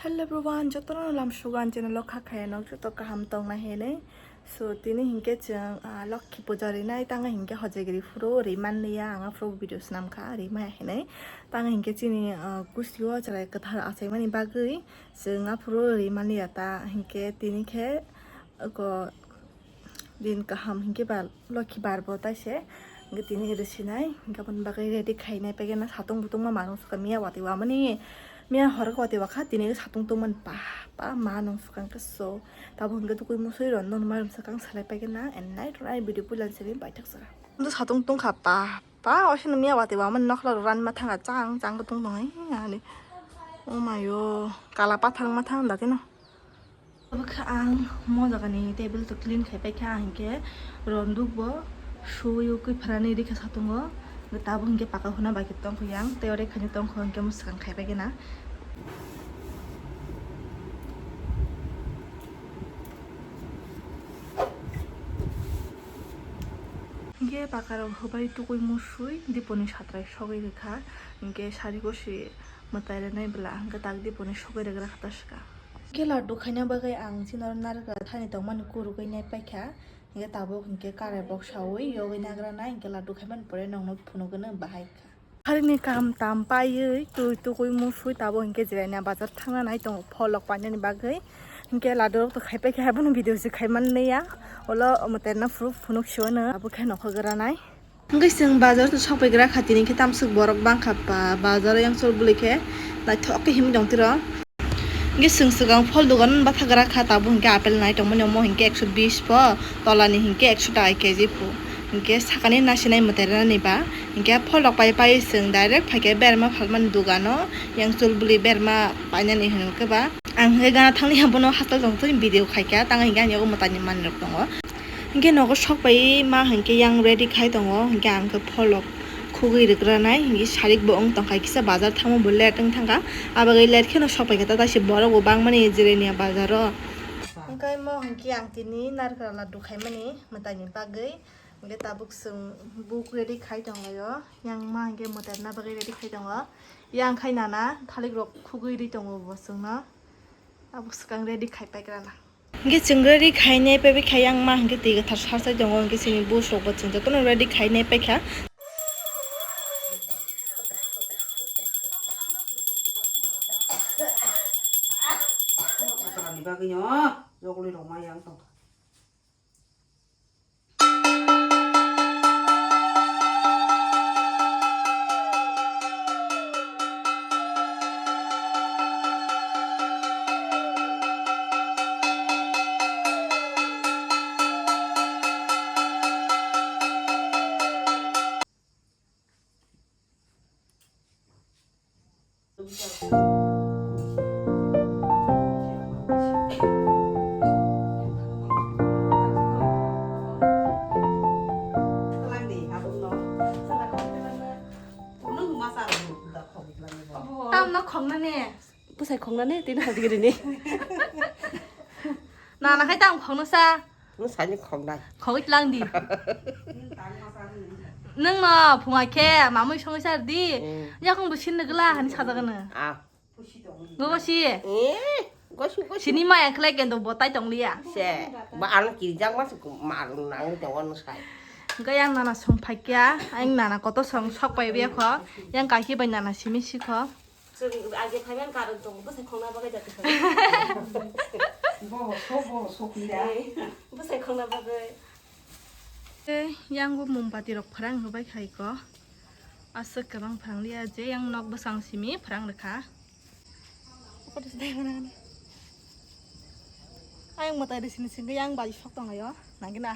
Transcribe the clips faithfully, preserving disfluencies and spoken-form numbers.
Hello everyone, jotono lam sugan channel o kha khaya nok joto kaham tongna hinwi. So tini hinkhe chwng, ah, Lokhi puja rinai tanga hinkhe hojagiri phuru ri manliya, ang aphuru video swnam kha ri maya hinwi. Tanga hinkhe chini, ah, gustio chwrai kwthar achaimani bagwi chwng aphuru ri manliya ta hinkhe tini khe, oko din kaham hinkhe ba Lokhi bar bo taise. Hinkhe tini rwsinai, hinkhe aboni bagwi ready khainai pegena satung butung ma manung suka miya watwi wamani, miya horo watwi wakha, tini satung tungmani pa, pa manung suka hinkhe so. Tabuk hinkhe tukui musui rw nung ma rwmsa kang salai pegena, and night rai video puila sini baithak saka. Satung tungkha pa, pa osino miya watwi wamani nokla rw rani ma thanga chang chang bo tung tongo ani. Oh my o, kala pathang ma thang da tino. Obo kha ang mo jagani table to clean khai paikha, ang hinkhe ronduk bo sui ukui pharani rikha satungo, tabuk hinkhe paka huna bai khe tongkha yang tei ore khaini tongkha hinkhe mwswkang khai paikhe na. Hinkhe paka rok hubai tukui musui diponi satrai sogwi rikha, hinkhe sari gosi mwtai rwnai bwla hinkhe tak diponi sogwi rwgra kha ta swkang. Khe laddu khaina bagwi ang chini oro narikal thani tongmani kurugwi nai paikha, hinkhe tabuk hinkhe karai boksaui yogwi nagra nai, hinkhe laddu khaimani pore nokno phunukgwino bahai kha. Harikni kam tam paiwi twi tukui musui tabuk hinkhe Jirania bazar thangna nai tongo pholrok painani bagwi, hinkhe laddu rok to khai paikha, abono video se khai manliya, ulo mwtai rwna phuru phunuk siwano abo khe nokho gra nai. Hwnkhe chwng bazar o sok pai gra kha, tini khe tamswk borok bang kha ba bazar o, yang chol bwlwi khe naithok khe himwi tong tiro. Hwnkhe chwng swkang phol dogan batha gra kha, tabuk hwnkhe apple nai tongmani omo hwnkhe ekso bish pho, tolani hwnkhe ekso taka K G pho. Hwnkhe sakani nasinai mwtai rwnani ba hwnkhe phol rok pai pai chwng direct phaikhe berma phalmani dogan o, yang chol bwlwi berma painani hwnkhe ba. Ang hwnkhe gana thangli abono hachal tong twi video khaikha, tang hwnkhe ani yago mwtai ni manwi rok tongo. Hinkhe nogo sok pai ma hinkhe yang ready khai tongo, hinkhe ang khe pholok khugwi rwgranai, hinkhe sarik bo wng tongkha kisa bazar thangma bo late wng thangkha, abagwi late kheno sok paikha ta taisi borok bo bangmani Jirania bazar o. Hinkhe mo hinkhe ang tini narikal laddu khaimani mwtaini bagwi, hinkhe tabuk chwng buk ready khai tonglaio, yang ma hinkhe mwtai rwna bagwi ready khai tongo, yang khai nana thalik rok khugwi rwi tongo bo chwngno, tabuk swkang ready khai paikrana. Hingke chwng ready khainai paibai kha yang ma hingke twi kwthar sarsai tongo, hingke chini bus rok bo chwng jotono ready khainai paikha. Tamno khoknani. Bwsai khoknani tini hajgiri ni. Nana khai tam khokno sa. Nwng saini khoknai. Khogwi tlang di. Nwng no phunga khe mamui songwi sar di. Mm. Yakung bo sinno gla hani sajagano. Ah. Gogo si. Eh, gosu, gosu. Sini ma yang khlai kendo botai tong liya. Se, ba ang kirijak ma se ma nang te wan sai. Ga yang nana song phakya, ang nana koto song sok pai biya kho. Yang kaki bai nana simi si kho. Chwng age phaiman karon tongo, bwsai khongna bagwi jati phai. Bobo sok, bobo sok ni da. Eh, bwsai khongna bagwi. Tei yang bo mombati rok phrang rwbai khai ko. Aswk kwbang phrang liya je yang nok bwsang simi phrang rwkha. Ayang mwtai rw sini singwi yang bai sok tong laio. Nangina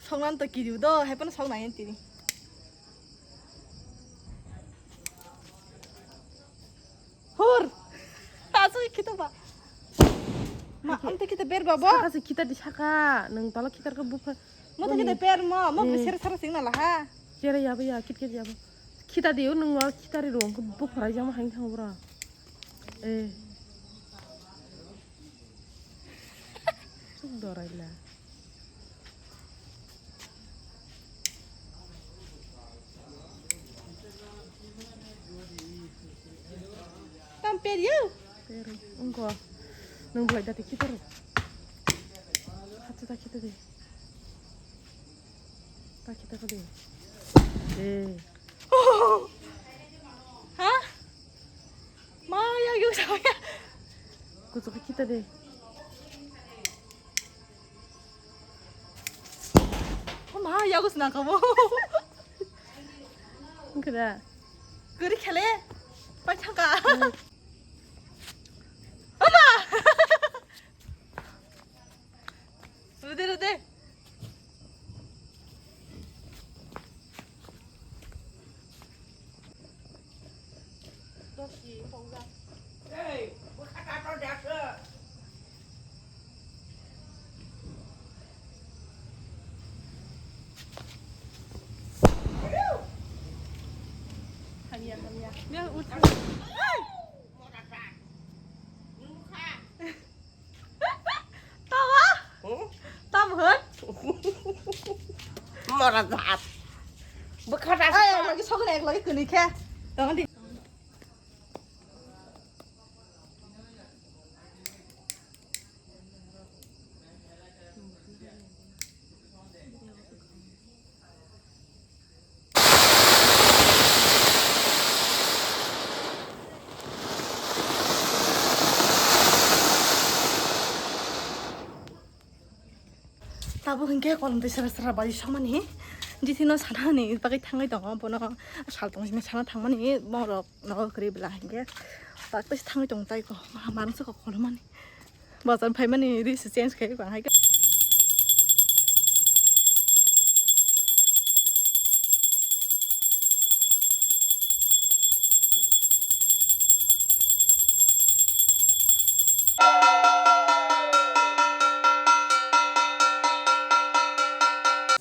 soknani to kiriu do, hai phano sok nai tini. Hur! Aswk khita ba. Ma, amte khita ber ba bo? Saka se khita di saka, nung tolo khita ko bupha. Mo to khita ber mo, mo be ser sara sing na la ha. Chere ya ba ya, kit kit ya ba. Khita di nung wal khita ri rong ko bupha rai jama hang thang bra. Eh. Suk dorai la. Tam per yo. Pero, ang Ko, nwng bolai dati khitaro. Hachu ta khita de. Ta khita ko de. Eh. Ha? Ma, ya, yo, sa, ya. Kuchuk khita de. O ma, ya, kus na kamo. Kira. Kuri khale. Pai thangka. Ama! Rode, rode. Hamya, hamya. Ya, uthang. Tama? Hmm? Tama hwn? Mora jat. Bwkha ta. Ay, ang lagi sokna ek lagi kuni khe. Tama di. Tabuk hinkhe kolom twi sra sra bai somani. Jithino sana ni bagwi thangwi tongo, bono sal tong sini sana thangmani, borok nogo kwrwi bwla hinkhe. Tak twi thangwi tong tai ko, ma-, marang se kok kolomani. Bazar phaimani ri se change khai bang hai.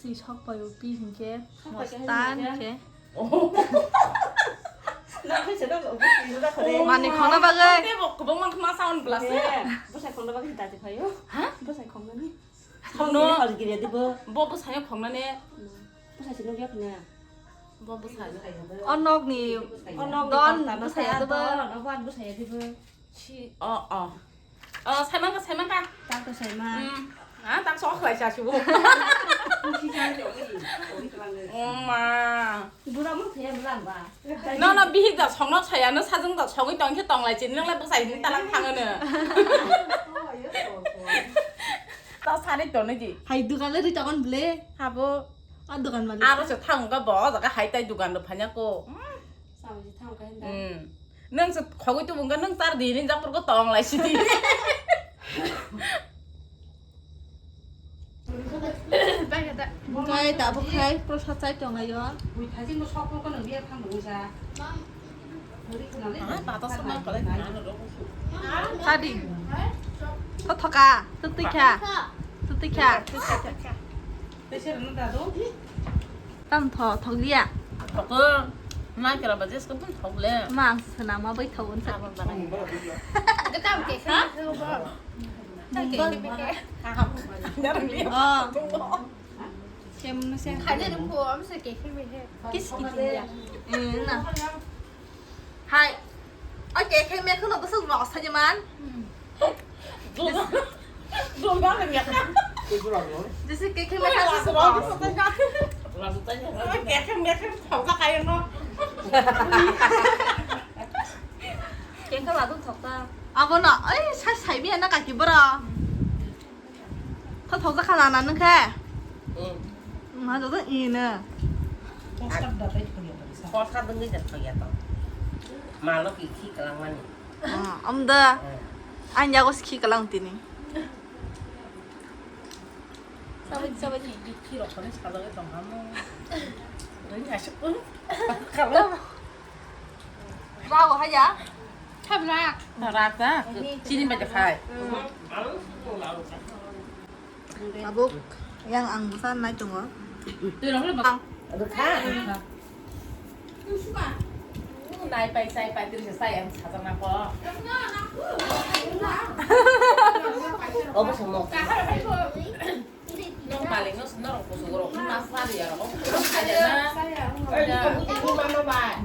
Si sok pai upi hinkhe mostan khe. Mani khongna bagwi. Tei bo kwbangma khma sound blast. Bwsai khongna bagwi hinta ti phaio. Ha? Bwsai khongnani. Khongno. Hor giriya dibo. Bo bwsai khongnani. Bwsai sino gyak na. Bo bwsai. O nokni. O nokni don bwsai ya dibo. Don, o ban bwsai ya dibo. Si, o, o. O, saimangka, saimangka. Tak to saima. Hmm. Ah, tak sok lai sa subo. Si jang jok ni. Oma. Bura mo thaya bwlang ba. No, no, bihik da songno saya, no sajung da songwi tong khe tong lai chin, nang lai bwsai hin talang thang no. Ta sari to ni di. Hai dukan le ri tokon ble. Habo. A dukan malik. Aro se thang ga bo, jaga hai tai dukan do phanya ko. Hmm. Samji thang ka hinda. Hmm. Nwng se khogwi tubu wngkha, nwng char din ringjak phuru tong lai sidi. Kai tabuk khai prosad chai tong lai o. Ah, tata sama kalai. Chadi. Tothoka, twtwikha. Twtwikha. Tam tho, thokliya. Thok. Nai kela ba jesko pun thok le. Ma ang swnam ma bai thok unsa. Abo ba. Dekam ke kha. Oh. Kem no se. Khane rum ko am se ke khe me he. Kis ki ya. Eh, na. Hai. Oke, khe me kheno bwswk rok sa man. Jese khe khe me kheno bwswk rok. Khe khe me khe thok ta kaya no. Khe khe la dun thok ta. Abo no, ai sai sai bi na kaki bora. Kha thok jakha lana nung khe. Hmm. Ma do do ino. Kosa dungwi da thoya to. Malo ki khi kalang mani. Ah, amda. Hmm. Anya gos khi kalang tini. Sabai sabai. Khi rok khone sajagwi tong hamo. Ring asuk. Kalang. Rago haya. Thabla. Rata. Chini bai de khai. Tabuk yang ang busan nai tongo. Twi rok le bang. Rwkha. Nai pai chai pai twi se chai ang sajak na ko. Obo somo. Nong malik no norok kusu rok na sari ya rok.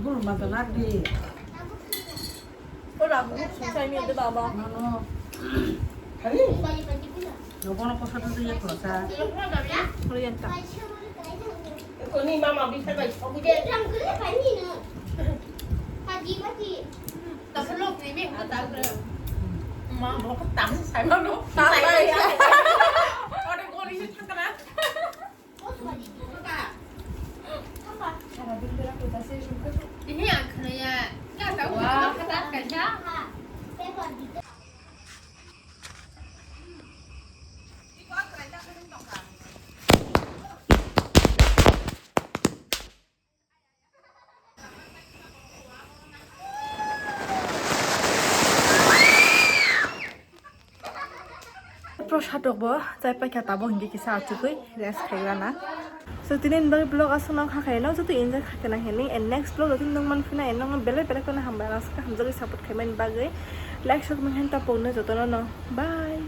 Bul ma to na di. Lagu sungsai mi de baba. Nono. Nobono kosa tu ya kosa. Orienta. Koni mama bisa bai sobu je. Rang kule pani no. Paji paji. Tapi lo ni mi kata kule. Ma, mau ketang saya mau. Tambai. Ada kau di situ kena. Ini yang kena ya. Nggak tahu. Wah. Kata kerja. Prosad rok bo chai paikha, tabuk hinkhe kisa achugwi rest khairana. So tini ni bagwi vlog aswk no kha khaino, joto enjoy kha khwna hini, and next vlog o tini nung manphina, and nung belai belai kheno hambai, aswk hamjagwi support khaimani bagwi. Like, share, comment, tapokno jotono no. Bye.